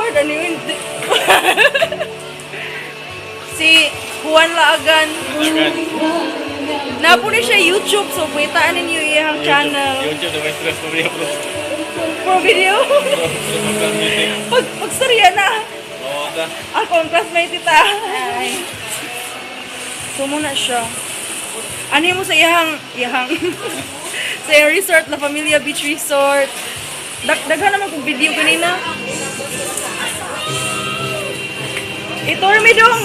Awkward ano yun? Si Juan Laagan. Napo ni siya YouTube, so pangitaan ninyo iyang channel. YouTube na may stress na rin. Pro video. Pag pagstorya na. Oo, ta. Ako ang classmate, tita. Ay. So muna siya. Ano mo sa iyang sa iyang resort, La Familia Beach Resort. Daghan naman kong video kanina. Itour mi dong.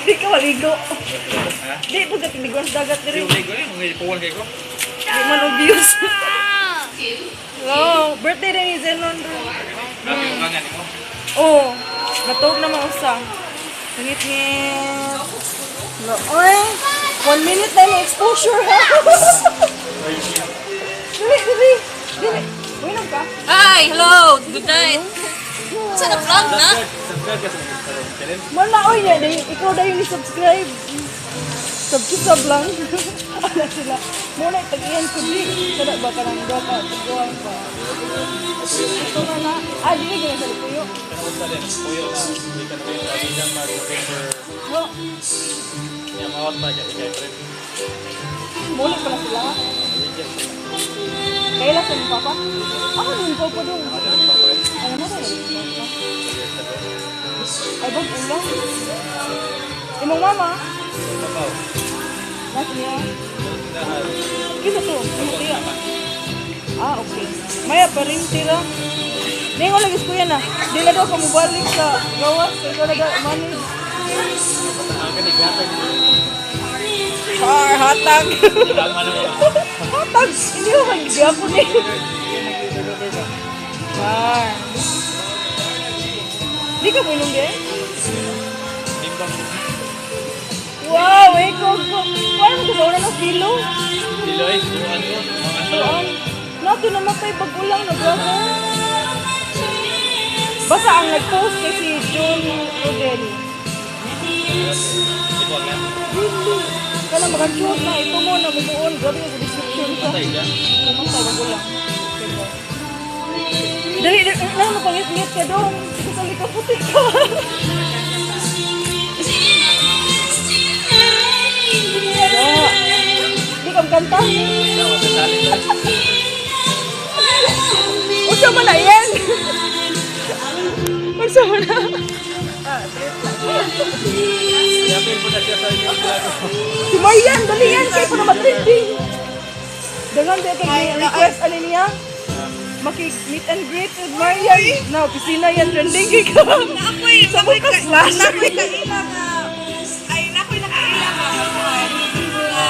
Di ka maligo. Ha? Di po ka tiniguan sa dagat diri. Di ko eh, mga ipuwan kayo ko. Di man obvious. Hello, birthday din ni Zenon. Grabe yung kangan mo. Oh, natuog na mausa. Ngit-ngit. No, oy, 1 minute na yung exposure ha. Dili, dili. Dili. Uy, ka? Hi! Hello! Good night! Sa na vlog na? Subscribe ka sa mga channel. Wala, oy, niya. Ikaw na yung ni-subscribe. Sub lang. Ala sila. Muna, tag-iyan ko di. Kada ba ka ng doka? Tag-iwan pa. Ito na na. Ah, dili, ganyan sa puyo. Kanawag sa din, puyo na, hindi ka na kayo sa akin mag-November. No, Niya, mawat pa, kaya ikay trip. muli pala sila. Kailan sa iyong papa? Ako din papa dong. Ano mo tayo? Ay, bag ulang. Imong mama? Nasa niya? Kisa to? Imong tiya? Ah, okay. Maya pa rin tira. Ningo lagi kuya na. Di na daw ka mobalik sa gawas. Ikaw na daw manage. Char, hatag. Hatag. Hindi ko magyapon eh. Char. Di ka mo inom di? Wow, eh, ko. Paano mo sa ng kilo? Kilo eh, suruan ko. Suruan. Nato na matay bago lang na brother. Basta ang nag-post kay si John Rodel. Really? Kala maka-shoot na ito mo na mubuon. Grabe yung description ka. Patay ka? Pumatay, bago lang. Dali, dali, na, mapangit-ngit ka dong. Kasali ka puti ka. Di ka kanta? Unsa man na yan? Unsa man na? Si Marian, dali yan. Kaya pa na mag-trending. Dangan di kay request ano niya? Maki-meet and greet with Marian. Na, opisina yan, trending kay ka. Ako'y, Sa bukas flash. Nako'y kaila nga, ay, nako'y nakaila nga, nga,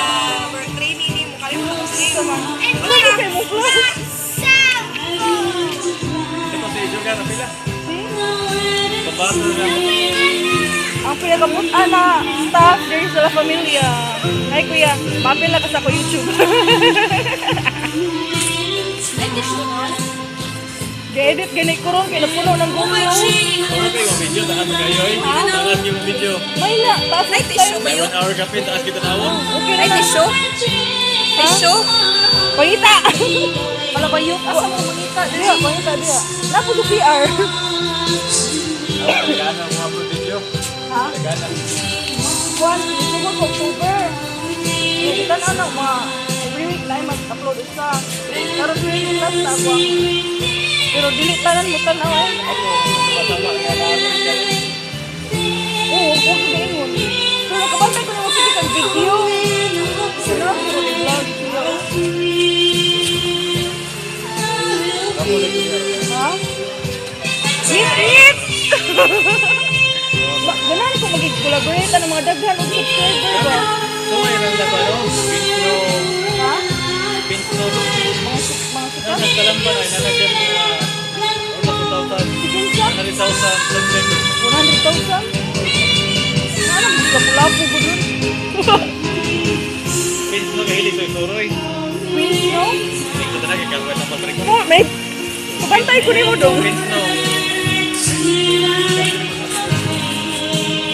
work training ni mo, kalimutan ko sa Wala na kayo mo flash. Ito si Julia na pila. See? Pambato na. Ang pinakaputa na staff there sa La Familia. Ay kuya, mapila ka sa ko YouTube. Ga-edit gani ko ron kay napuno ng gumlo. Wala kayo yung video, taas kayo eh. Taas yung video. May na, taas Ay, tissue ba May yun? 1 hour kape, taas kita tawon. Okay na Ay, na. tissue? Tissue? Pangita! Malabayot. Asa mo mangita? Diya, pangita diya. Napo sa PR. Ako, nagana mo upload video. Ha? Nagana. Buwan, sugod ko October. Kita na na mga every week na mag-upload isa. Karon training class na ako. Pero dili tanan mo tan-aw eh. Ako, masama nga na ako. Oo, huwag ka ingon. Pero nakabantay ko na mo sige kang video. Sila, pero vlog sila. Ha? Ngit, ngit! Ganahan ko mag-collaborate ng mga daghan og subscriber ba? So, may nang ba, no? Pinsno. Ha? Pinsno. Mga sikat? Nagkalamba na, nanagyan mga 1,000. Si Kinsa? 100,000 subscribers. 100,000? Ano, lapu-lapu ko dun. Pinsno, kahilig sa isuroy. Queens, no? Hindi ko talaga gagawin ang pag Oh, may... Pabantay ko nimo dong. Pinsno.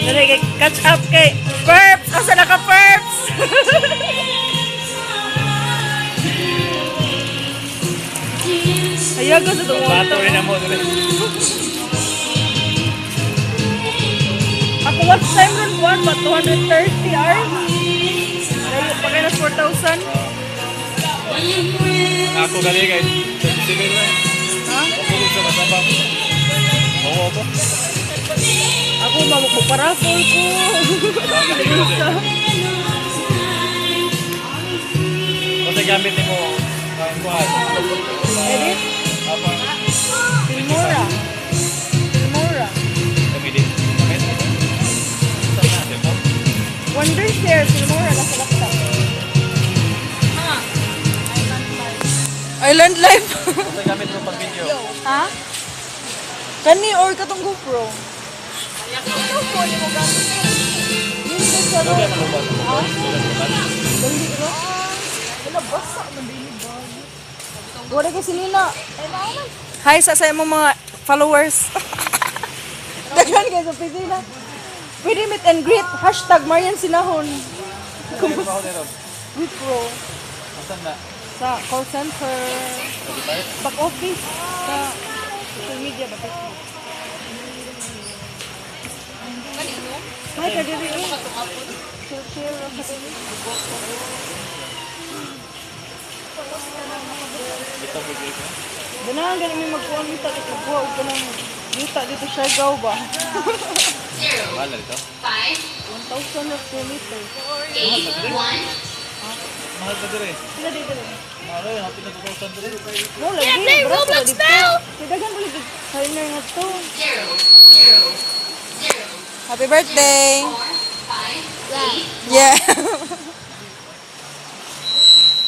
Dali, kay catch up kay Perps! Asa na ka, Perps? Ayaw ko sa tungo. Bato rin na mo. kuan pa, 230 hours. Layo pa kayo na 4,000. Ako gali kay 27 lang. Ha? Ako sa masaba. Oo ko. Ako mamukparapol ko. Kasi gamit nimo ang kuan. Edit? Apa? Filmora. Filmora. Gamit. Gamit. Sa na mo. Wondershare, Filmora, nasa laptop. Island life. Kasi gamit mo pag video. Ha? Kani or katong GoPro? Dugay man ba? Ha? Dali ro. Wala basa man din ba. Wala kay sinina. Hi sa imong mga followers. Daghan kay sa opisina. Pwede meet and greet. #MarianSinahon. Kumusta ko GoPro. Asan na? Sa call center. Back office. Sa social media ba? Facebook. Ay, kadiri eh. Chill, chill. Dito ko dito. Ganahan gani may magkuha ng yuta dito. Magkuha og kanang yuta dito Siargao ba? Mahal na dito. 1,000 na square meter. Mahal ba dire? Sila dito rin. Mahal ay hapit na 2,000 dire. No, lagi. play Barato Roblox dito. now! Kay daghan ba dito? Foreigner nga to. Happy birthday! Yeah.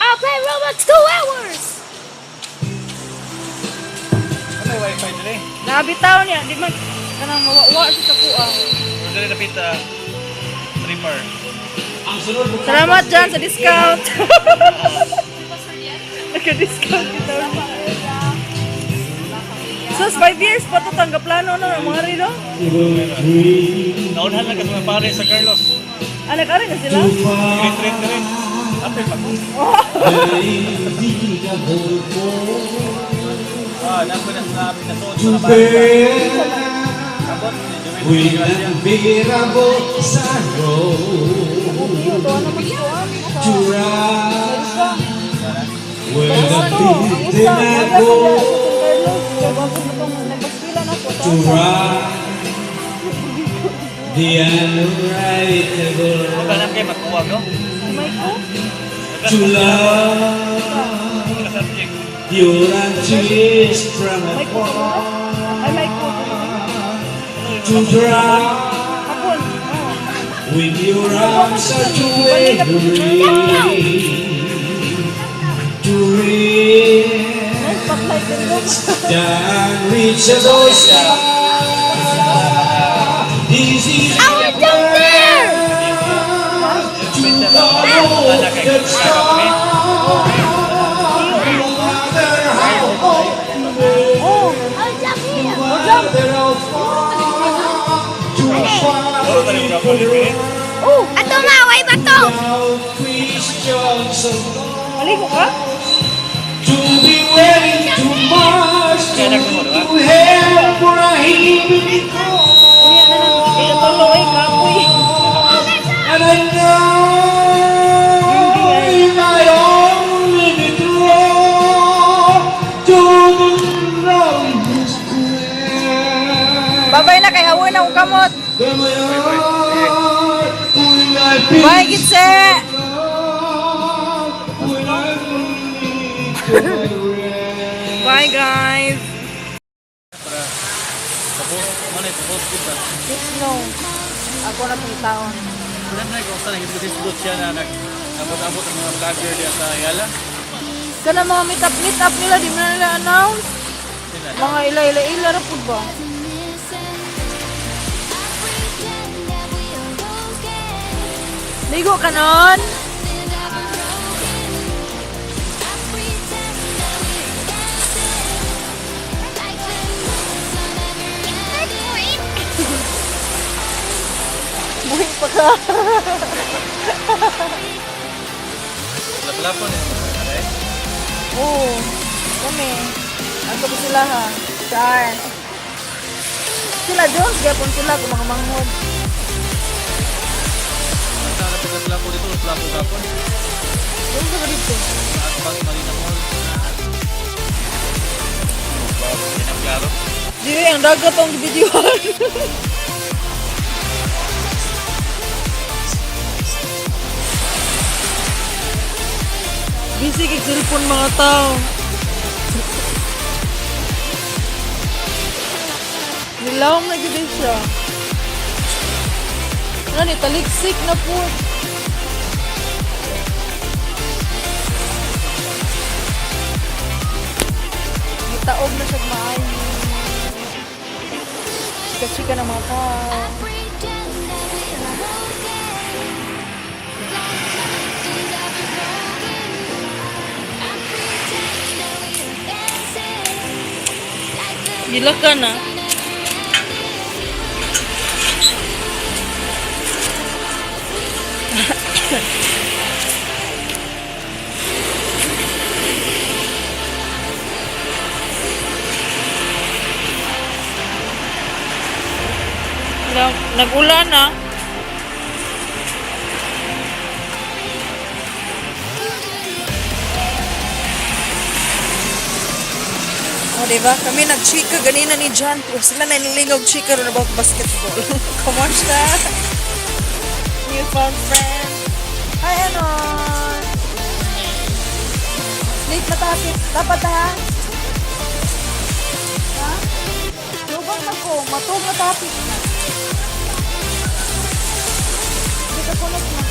I'll play Roblox 2 hours. Ano yung wifi dire? Nabitaw niya, di man kanang mawawa siya sa kuha. Dire dapit streamer. Salamat dyan sa discount. Naka-discount kita. Sus, 5 years pa to tanggap plano na mga rin, no? Naunhan lang kasi mga pare sa Carlos. Ah, nag-ari na sila? Grade 3 dire. Apil pa ko. Ah, nako na sa pinasuot sa pare. Abot ni Joel Gracia. Iyo, tuwa na magtuwa. Sa to, ang isa, wala sila sa San Carlos. Kaya bago na itong nagpaskwila na po. To rock the unwritable Wala lang kay magkuwag no? May ko? to love Subject. pure and tears from May ko. afar Ay, may ko. to drown Hapon. Oh. with your arms such a way to reach Nice spotlight din ko. the unreachable star. This is I will jump there. to follow the star. No matter how Oh, I'll jump here. no matter how far, to find oh. Ato ma, way bato. now Christians alone Maligo ka? to be willing to march to hell for a heavenly Unya na lang. Eh, tulo ay kapoy. And I know if I only be drawn to the lonely square. Babay na kay hawon na akong kamot. Then my heart will I be Bye, Gitse! strong when I need to rest. Bye, guys! Para tapos man ay tapos kita. Yes, no. Ako na pong taon. Wala na ko sa nag-Facebook siya na nag abot-abot ang mga vlogger diya sa Ayala. Kana mga meet up, meet up nila, di mo na nila announce. Sila. Mga ila-ila-ila ra pud ba? Ligo ka nun? Buhi pa ka. Laplapon eh. Aray. Oo. Kami. Ato ko sila ha. Char. Sila Jones, gapon sila kung mga manghod. Sa kapit Lapu dito, Lapu gapon. Ano sa dito? Atbang Marina Mall. Yan ang klaro. Di, ang dagat ang videohan. Busy kay cellphone mga tao. Nilawang na gid siya. Ano ni taliksik na po. Gitaob na siya maayo. Chika-chika na mga tao. Gila ka na. Nag-ulan na. O, diba? Kami nag-chika ganina ni John, pero sila na nilingog chika ron about basketball. Kumusta? New found friend. Hi, Anon! Late na topic. Dapat ha? Ha? Lubang na ko. Matug na topic na. Hindi ka kunot na.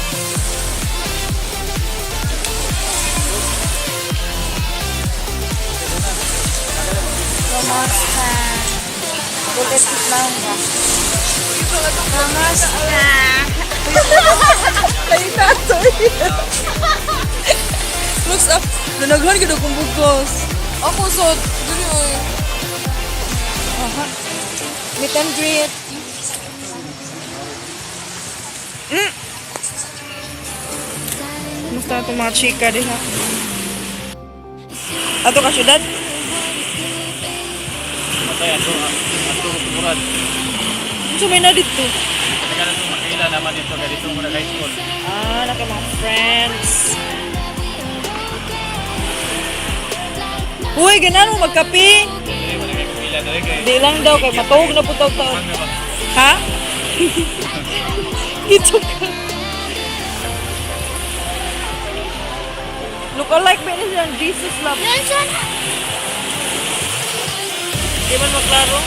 Kumusta? Bullet lang ba? Kamusta? Lain na to. Looks up. Nanaghan ka kong bugos. Ako so, dili oy. Aha. Meet and greet. Kumusta itong mga chika diha? Ato ka syudad? Matay, ato, ato, murad. Unsa may na dito? Teka na itong makaila naman dito, kaya dito mo nag-high school. Ah, naka mga friends. Uy, ganan mo magkape. Dili mo nagkaila dali kay. Di lang daw kay matuog na pud taw. Ano ba? Ha? Dito ka. Look alike ba ni siya ang Jesus love? Di man maklaro?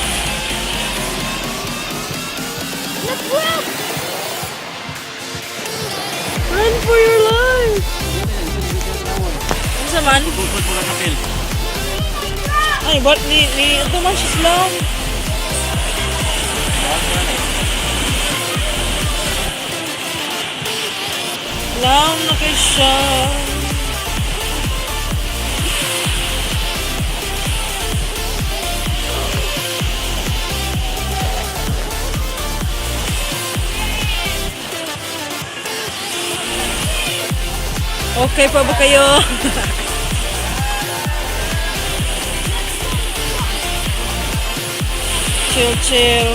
Run for your life! Ano man? Bukod mo lang kapil. Ay, ba't ni, ito man siya slam? Slam na kay siya. Okay pa ba kayo? Chill, chill.